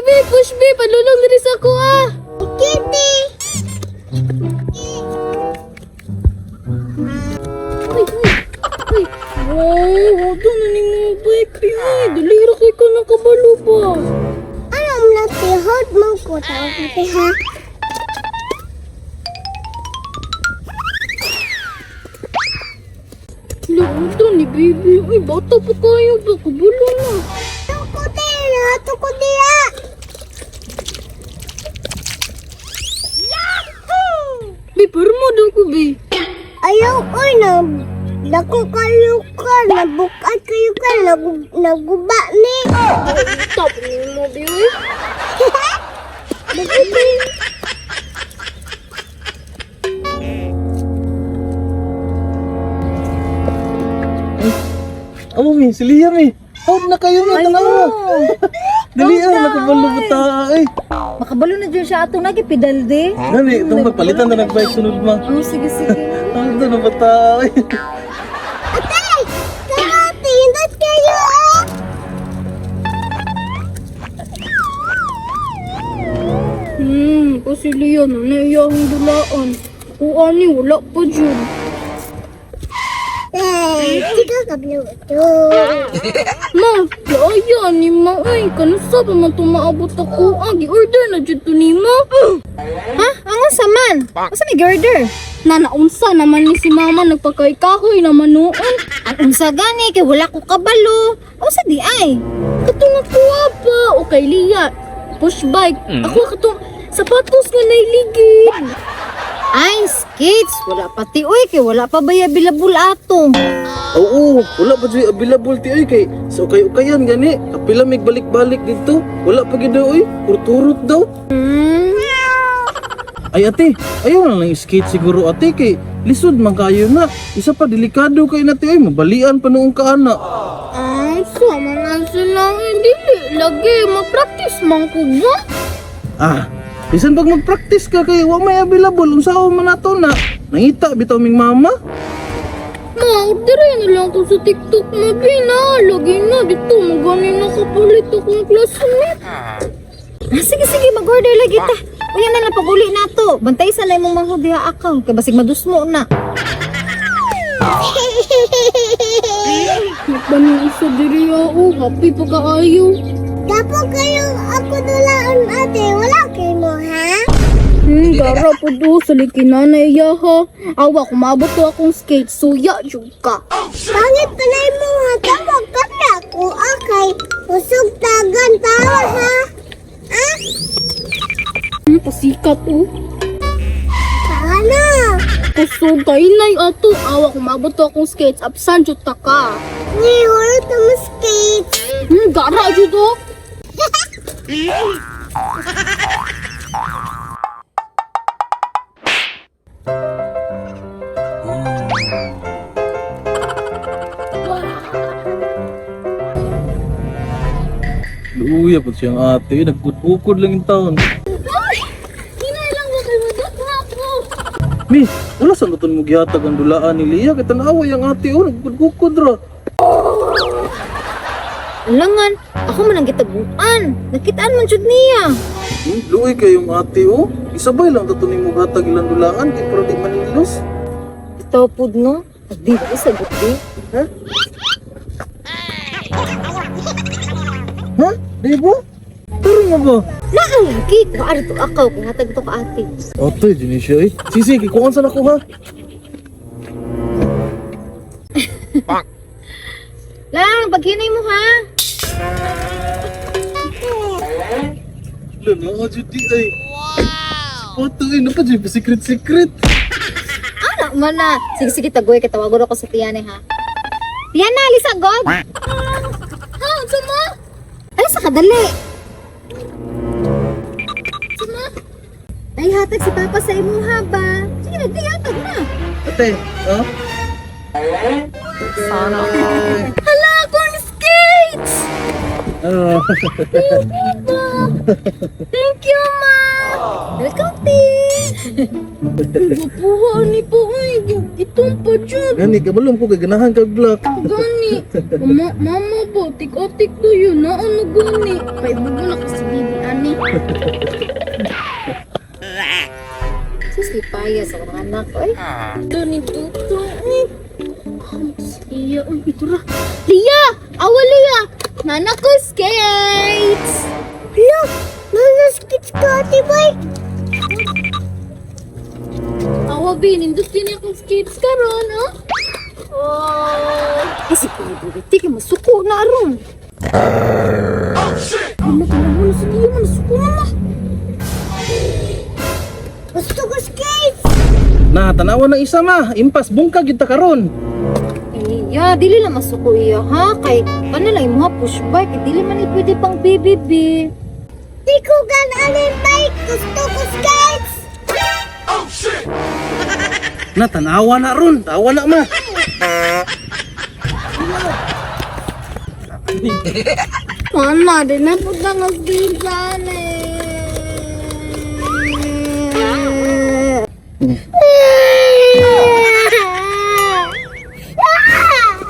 Sige, be, push be, padulong diri sa ako ah. Kitty! Uy, uy, uy. Wow, wala na ni mo bike, be. Uy, dali ra kay ka nakabalo ba? Ano mo ti hold mo ko tao ka ti ha? Lagot ni baby. Uy, bata pa kayo ba? Kabalo na. Tuko ti na tuko diya. Be, pero mo daw ko, be. Ayaw oy na dako kayo ka nabukat kayo ka naguba ni. Top ni mo, be, uy. Baby. Amo mi, si Liam eh. Out na kayo mi, tanawa. Dali ah, nakabalo ba ta ay. Makabalo na dyan siya atong nagipidal de. Gani, itong pagpalitan na nagbike sunod ma. Oh, sige, sige. Ang na ba ta ay. Ate! Karate, hindot kayo ah! Kasi Leon, ano iyahang dulaan. Kuha ni, wala pa dyan. Eh, sige ka ito. Ma, laaya ni ma, ay, kanusa pa man tumaabot ako. Ah, gi-order na dyan to ni ma. Ha? Ang unsa man? Unsa may order? Nanaunsa naman ni si mama, nagpakaikahoy naman noon. Ang unsa gani kay wala ko kabalo. Unsa di ay? Katong kuha pa, o kay Lia, push bike. Ako katong sapatos nga nailigid. Ay, skates. Wala pa ti oy kay wala pa baya bilabul ato. Oo, wala pa jud available ti oy kay sa ukay-ukayan gani. Kapila mig balik-balik dito. Wala pa gid oy, kurturot daw. Ay ate, ayaw na lang skate siguro ate kay lisod man kayo na. Isa pa delikado kay na oy, mabalian pa noong kaana. Ay, sama na sila. Dili, lagi, mag-practice man ko ba? Ah, bisan pag mag-practice ka kay wa may available unsa man nato na. Nangita bitaw ming mama. Ma, orderin na lang ko sa TikTok mo, na. Lagi na, dito, magani na kapalit akong classmate. Ah, sige sige, mag-order lagi ta. Unya na lang pag-uli na to. Bantay sa lang imong manghud diha akaw kay basig madusmo na. Nagbanong isa diri ako, happy pa kaayo. Dapo kayo ako dulaan ate, wala kayo mo ha? Gara po do, sa likinan na iya ha. Awa, kumabot to akong skate, suya, jud ka. Pangit pala mo ha, tawag ka na ako akay. Usog tagan tawa ha? Ah? Pasikat oh. Paano? Kusog kay nay ato, awa, kumabot to akong skates, absan jud ta ka. Ni hurot mo skate. Gara jud oh. Luya po siyang ate, nagkukod lang yung taon. Hinay lang ba kayo madakma ako? Mi, wala sa luton mo gihatag ang dulaan ni Lia kay tanawa yang ate oh, nagkukod ra. Alangan, ako man ang gitaguan. Nakitaan man jud niya. Luoy kayong ate oh. Isabay lang tato nimo hatag ilang dulaan kay para di manilos. Bitaw pud no. Di ba sagot di? Ha? Ha? Di ba? Taro nga ba? Naalagi ko ari to akaw kay hatag to ka ate. Ate, dyan siya eh. Sisi, kikuan sa nako ha. Lang, paghinay mo ha. Wala na, adyo di ay. Wow! Pato eh, napa dyan, secret-secret. Ana man na. Sige sige tagoy kay tawagon ako sa tiyane ha. Tiana, alisa god. Ha, sama? Alisa ka dali. Sama? Ay hatag si Papa sa imuha ba? Sige na, di hatag na. Ate, ha? Hala, akong skates! Ah. Thank you, ma! Welcome, te. Gapuha ni po, ay, itong pa dyan. Gani, kabalom ko kay ganahan kag black. Gani, mama, mama po, tik-otik to yun, na ano gani. Paibog mo na kasi bibi, ana. Sus, lipaya sa mga anak, oy. Ito ni Tutong. Eh. Liya, uy, ito ra. Liya! Awa, Liya! Nana ko skates! Hala, nanaskits ka ate bay. Awa, B, nindot din akong skates karon, oh. Oh. Ay, si Kuya Bugati, kay masuko na aron. Ano ka na sa Liya, masuko na na. Gusto ko skates. Na tanawa na isa ma, impas bungkag gyud ta karon. Iya, dili lang masuko iya, ha? Kay, kana lang imuha push bike, eh, dili man ni pwede pang BBB. Di ko gan bike. Gusto ko skates. Na tanawa na ron, tawa na ma. Mama, di na po na nga skates ane.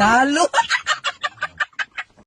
Talo.